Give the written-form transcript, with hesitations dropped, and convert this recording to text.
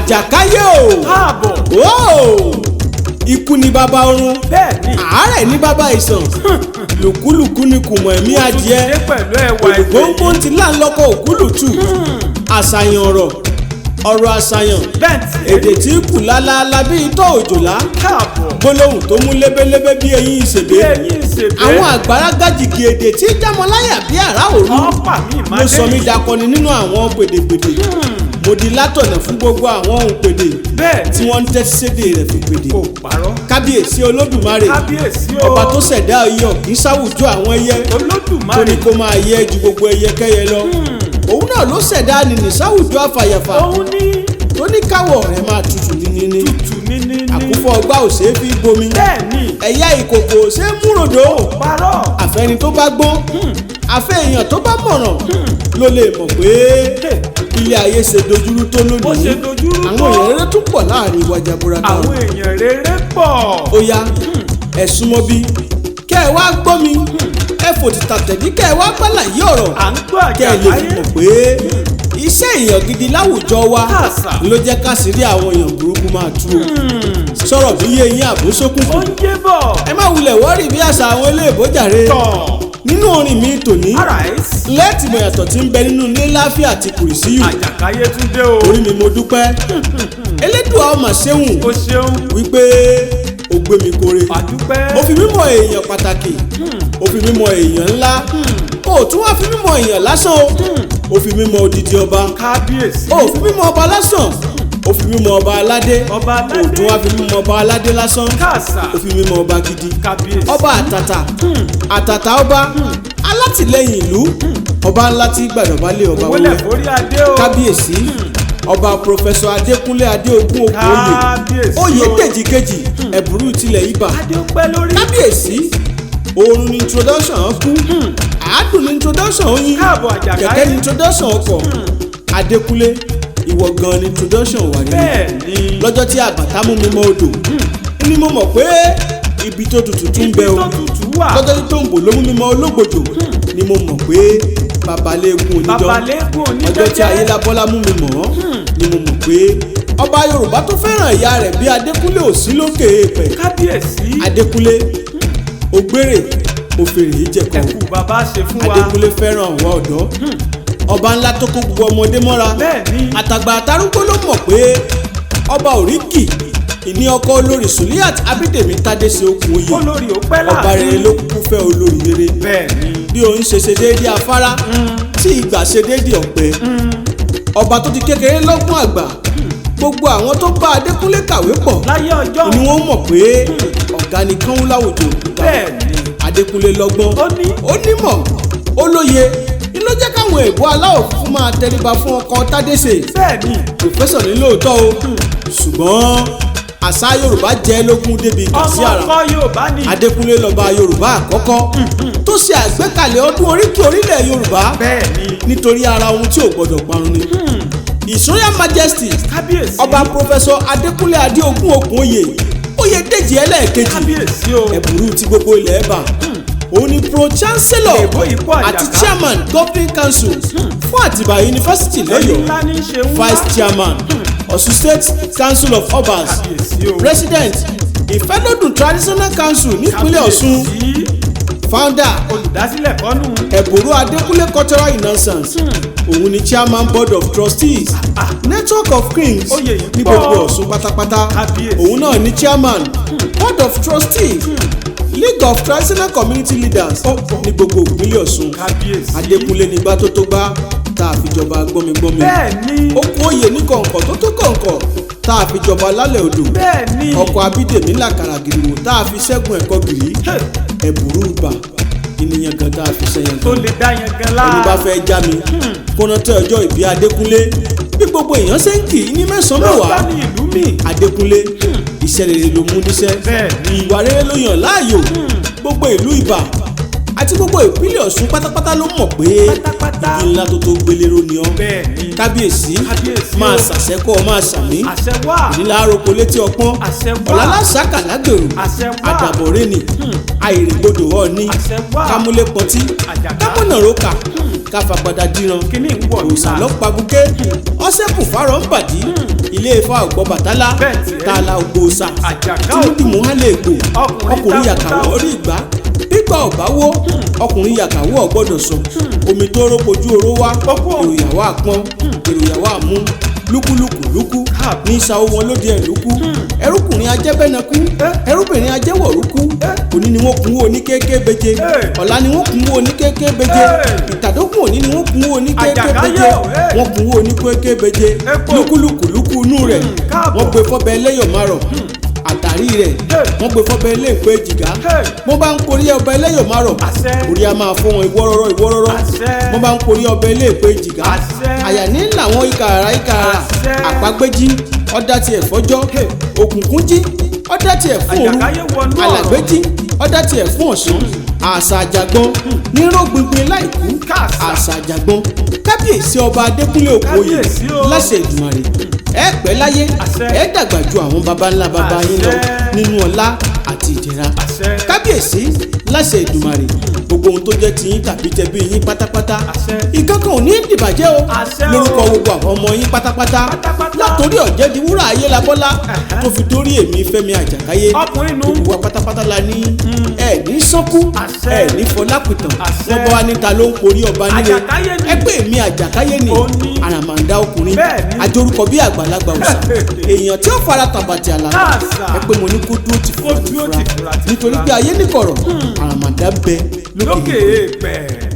Àjàkáyé o. Káàbọ̀. Óò, ikú ni bàbá ọrun. Bẹ́ẹ̀ ni. Àárẹ̀ ní bàbá ìsàn, lùkúlùkú ni kùmọ̀ ẹ̀mí adìẹ. Ó tún ti dé pẹ̀lú ẹwà ìfẹ́. Ògbóngbó ti láńlọ́kọ̀ òkúlùtù. Àṣàyàn ọ̀rọ̀, ọ̀rọ̀ àṣàyàn. Bẹ́ǹtì. Èdè tí kù lálálá bí itọ́ òjòlá. Káàbọ̀. Gbólóhùn tó mú lébélébé bí eyín ìṣèbé. Bí eyín ìṣèbé. Àwọn àgbàrá gàjìgì èdè tí jámọ́láyà bí àrá òru. Ọ̀pá mi máa Ló sọ mí dakọni nínú àwọn pèdèpèdè. Mo di látọ̀nà fún gbogbo àwọn ohun pèdè Bẹ́ẹ̀ tí ni. wọ́n ń tẹ́tí sédè rẹ̀ fi pèdè. Kò parọ́. Kábíyèsí Olódùmarè. Kábíyèsí o. Ọba tó ṣẹ̀dá ẹyẹ ọ̀kín sáwùjọ àwọn ẹyẹ, tó Olódùmarè. ní kó máa yẹ ju gbogbo ẹyẹ kẹ́yẹ lọ, òun náà ló ṣẹ̀dá nìní sáwùjọ àfàyàfà, Òun ní. tó ní káwọ̀ rẹ̀ máa tutù níníní. Tutù ní ní ní. Àkúfọ̀ ọgbà ò ṣeé fi bomi. Bẹ́ẹ̀ ni. Ẹ̀yà ìkòkò ò ṣeé múròdó. Parọ́. Àfẹni tó bá gbọ́n, àfẹ èèyàn tó bá mọ̀ràn ló lè mọ̀ pé ilé ayé ṣe dojúrú tó Bó lónìí. ṣe dojúrú tó. Àwọn èèyàn rere tún pọ̀ láàrin ìwà jaburata. Àwọn èèyàn rere pọ̀. Ó yá, ẹ súnmọ́ bí kẹ́ ẹ wá gbọ́ mi, ẹ fò tìta tẹ̀dí, kẹ́ ẹ wá gbàlàyé ọ̀rọ̀, À ń gbọ́. kẹ́ ẹ lè fi Àjàkáyé. mọ̀ pé iṣẹ́ èèyàn gidi láwùjọ wa Kàsà. ló jẹ́ káṣírí àwọn èèyàn burúkú máa tú o. Sọ̀rọ̀ bí yé yín àbó Ó sókùnkùn. ń yé bọ̀. Ẹ má wulẹ̀ wọ́rì bí àṣà àwọn eléèbó jàre. Tọ̀. Nínú orin mi tòní, Alright. lẹ́ẹ̀tì mọ̀ yàtọ̀ tí ń bẹ nínú ilé láfíà àti kùrìsíyù. Àjàkáyé tún dé o. Orí mi, mo dúpẹ́. Elédùà ọmọ ṣéwùn O ṣeun. wípé ó gbé mi kore. Àdúpẹ́. Ó fi mímọ̀ èèyàn pàtàkì, ó fi mímọ̀ èèyàn ńlá, ó tún wá fi mímọ̀ èèyàn lásán o, ó fi mímọ̀ odidi ọba. Kábíyèsí. Ó fi mímọ̀ ọba lásán, ó fi mímọ̀ ọba aládé. Ọba aládé. Ó tún wá fi mímọ̀ ọba aládé lásán, Kàsà. ó fi mímọ̀ ọba gidi. Kábíyèsí. Ọba àtàtà, àtàtà ọba, alátìlẹ́yìn ìlú, ọba ńlá tí gbàdọ̀bálẹ̀ ọba Wọlé wọlé. forí adé o. Kábíyèsí Ọba Professor Adékúnlé Adéogún Okòóyè. Kábíyèsí o. Oyèdèjì kejì, ẹ̀bùrú tilẹ̀ Ibà. Adé ó pẹ́ lórí. Kábíyèsí, oorun ni introduction kú, àádùn ni introduction oyin. Káàbọ̀, Àjàkáyé. Kẹ̀kẹ́ ni introduction ọkọ̀. Adékúnlé, ìwọ gan ni introduction wà nínú. Bẹ́ẹ̀ ni. Lọ́jọ́ tí àbàtà mú mi mọ́ odò ni mo mọ̀ pé ibi tó tutù tún bẹ Ibi o. tó tutù wà. Lọ́jọ́ tí tòǹbò ló mú mi mọ́ ológbòjò ni mo mọ̀ pé babaléegun onídán. Babaléegun onídán. Ọjọ́ tí jẹ́. Ayélábọ́lá mú mi mọ̀ ọ́ ni mo mọ̀ pé ọba Yorùbá tó fẹ́ràn ìyá rẹ̀ bí Adékúnlé ò sí lókè èèpẹ̀. Kábíyèsí. Adékúnlé, ògbérè òfèrè ìjẹ̀kọ̀. Ẹ̀kú bàbá ṣe fún wa. Adékúnlé fẹ́ràn àwọn ọ̀dọ́. Ọba ńlá tó kó gbogbo ọmọdé mọ́ra. Bẹ́ẹ̀ ni. Àtàgbà àtàrúgbó ló mọ̀ pé ọba òríkì ìní ọkọ olórí Suliat Abídèmí Tádéṣe Okùn Oyè. Olórí ó pẹ́ Ọba láàfin. rere ló kúkú fẹ́ olórí rere. Bẹ́ẹ̀ ni. Bí òun ṣe ṣe déédéé afárá tí ìgbà ṣe déédéé ọ̀pẹ. Ọba tó ti kékeré lọ́gbọ́n àgbà, gbogbo àwọn tó bá Adékúnlé kàwé pọ̀ Láyé ọjọ́. ni wọ́n mọ̀ pé ọ̀gá ni kánú láwùjọ òkúta. Bẹ́ẹ̀ ni. Adékúnlé lọ́gbọ́n. Ó ní. Ó nímọ̀, ó lóye. Ló jẹ́ káwọn èèbó aláwọ̀ funfun máa tẹríba fún ọkọ Tádéṣe. Bẹ́ẹ̀ ni. Professor ní lóòótọ́ o, ṣùgbọ́n àṣà Yorùbá jẹ́ lógún débi kàsí Ọmọ àrà. ọkọ Yorùbá ni. Adékúnlé lọ́ba Yorùbá àkọ́kọ́ tó ṣe àgbékalẹ̀ ọdún oríkì orílẹ̀ Yorùbá, Bẹ́ẹ̀ ni. nítorí ara ohun tí ò gbọdọ̀ parun ni. His Royal Majesty, Kábíyèsí. Ọba Professor Adékúnlé Adéogún Okùnoyè, Oyèdèjì ẹlẹ́ẹ̀kejì, Kábíyèsí o. ẹ̀bùrú ti gbogbo ilẹ̀ ẹ̀bà. Òun ni pro chancellor Èbó yìí pọ̀. àti Àjàká. chairman governing council fún Àtìbà University Ẹni lọ́yọ̀ọ́, ńlá ní í ṣe ń wá. vice chairman Ọ̀ṣun State Council of Obas, Kábíyèsí o. president Ìfẹ́lódùn Traditional Council nípínlẹ̀ Ọ̀ṣun, Kábíyèsí. founder Olùdásílẹ̀ kọ́nù. Ẹ̀bùrú Adékúnlé Cultural Renaissance. Òun ni chairman board of trustees Network of Kings Oyè yìí ní pọ̀. gbogbo Ọ̀ṣun pátápátá. Kábíyèsí. Òun náà ni chairman board of trustees League of Traditional Community Leaders ní gbogbo ìpínlẹ̀ Ọ̀ṣun. Kábíyèsí. Adékúnlé nígbà tó tó gbá tá a fi jọba gbọ́migbọ́mi. Bẹ́ẹ̀ ni. Ó kú oyè ní kọ̀ǹkọ̀ tó tó kọ̀ǹkọ̀ tá a fi jọba lálẹ́ odò. Bẹ́ẹ̀ ni. Ọkọ̀ Abídèmí làkàrà gìrìwò tá a fi ṣẹ́gun ẹ̀kọ́ gìrì. Ẹ̀bùrú ibà ènìyàn gan tá a fi ṣẹ́yàn Tó gan. lè dá yẹn gan lá. Ẹni bá fẹ́ já mi kóná tẹ ọjọ́ ìbí Adékúnlé, bí gbogbo èèyàn ṣe ń kì í ní mẹ́sàn-án mẹ́wàá. Lọ́gbà ní ìlú mi. Adékúnlé, iṣẹ́ rere ló mú níṣẹ́. Bẹ́ẹ̀ ni. Ìwà rere ló yàn láàyò. Gbogbo ìlú Ibà Àti gbogbo ìpínlẹ̀ Ọ̀ṣun pátápátá ló mọ̀ pé Pátápátá. igi ńlá tó tó gbélérò ni ọ́. Bẹ́ẹ̀ ni. Kábíyèsí, Kábíyèsí máa o. ṣàṣẹ́kọ̀, máa ṣàmí. Àṣẹ wà. Ìnílà àròkọ létí ọpọ́n. Àṣẹ wà. Ọ̀la lásàkà lágbèrò. Àṣẹ wà. Àdàbọ̀rẹ́ ni àìrìngbodò ọ̀ọ́ni. Àṣẹ wà. Kámúlé pọtí. Àjàká. Kámúnà rókà, káfagbada díran. Kíní ń wọ̀ Òòsà níta. lọ́pàá ọ̀sẹ̀kù fárọ̀ ń bàdí ilé Ifá ògbọ́ bàtálá. Bẹ́ẹ̀ tiẹ̀. Tààlà ògbóòsà. Àjàká. Tìlúdìmú hálẹ̀ ègbò. Ọkùnrin ọkùnrin takuntakun. yàkàwọ́ orí ìgbà gbígbà ọ̀bá wó, ọkùnrin yàkàwọ́ ọ̀gbọ́dọ̀ sọ omi tó rópojú oró wá. Okú o. Èròyàwó àpọ́n, èròyàwó àmú, lúkúlùkù lúkú ní ìsàwọ̀ wọn lóde ẹ̀ lúkú. Ẹrúkùnrin ajẹ́bẹ́nakú, ẹrúbìnrin ajẹ́wọ̀rúkú. Òní ni wọ́n kún wó ní kéèké beje. Ọ̀la ni wọ́n kún wó ní kéèké beje. Ìtàdógún òní ni wọ́n kún wó ní kéèké Àjàkáyé beje. o, eh. Wọ́n kún wó ní kéèké beje. Epo. Lúkúlùkù lúkú inú rẹ̀. Káàbọ̀. Wọ́n gbé fọ́bẹ ẹlẹ́yọ̀ márọ̀ àtàrí rẹ̀. Wọ́n gbé fọ́bẹ eléèpé jìgá. Hey. Wọ́n bá ń korí ọbẹ̀ ẹlẹ́yọ̀ márọ̀. Àṣẹ. Orí a máa fọ́ wọn ìwọ́rọ́rọ́ ìwọ́rọ́rọ́. Àṣẹ. Wọ́n bá ń korí ọbẹ̀ eléèpé jìgá. Àṣẹ. Àyà ní làwọn ikàrà ikàrà. Àṣẹ. Àpagbéjí ọ̀dà tiẹ̀ fọ́jọ́. Òkùnkùn jí ọ̀dà tiẹ̀ fún òru. Àjàkáyé wọnú ọ̀rọ̀. Alàgbéjí ọ̀dà tiẹ̀ fún ọ̀sán. Àṣà àjàgbọ́n nírò gbingbin láìkú. Káàsà. Àṣà àjàgbọ́n. Kábíyèsí ọba Adékúnlé Òkòyè, Kábíyèsí o. láṣẹ Èdùmàrè, ẹ pẹ́ láyé. Àṣẹ. Ẹ dàgbà ju àwọn baba ńlá baba yín lọ Àṣẹ. nínú ọlá àti ìdẹ̀ra. Àṣẹ. Kábíyèsí, láṣẹ Èdùmàrè, gbogbo ohun tó jẹ́ tiyín tàbí tẹbí yín pátápátá, Àṣẹ. ìkankan ò ní dìbàjẹ́ o. Àṣẹ o. Lórúkọ gbogbo àwọn ọmọ yín pátápátá, Pátápátá. látòrí ọ̀jẹ̀dí wúrà Ayélabọ́lá tó fi dórí èmi Fẹ́mi Àjàkáyé, Ọkùnrin nu. gbogbo wa pátápátá la ní ẹ ní sọ́kú. Àṣẹ. Ẹ ní fọlápìtàn. Àṣẹ. Wọ́n bá wa níta ló ń porí ọba nílé. Àjàkáyé ni. Ẹgbẹ́ mi Àjàkáyé ni. Ó ní. Àràmàǹdà ọkùnrin. Bẹ́ẹ̀ ni. Ajórúkọ bí àgbàlagbà òòṣà, èèyàn tí ó fara tàbàtì àlàkà. Káàsà. Ẹ pé mo ní kó dúró ti Kó dúró fura tìfura tìfura. nítorí pé ayé nìkọ̀rọ̀, àràmàǹdà bẹ lókè. Lókè èèpẹ̀.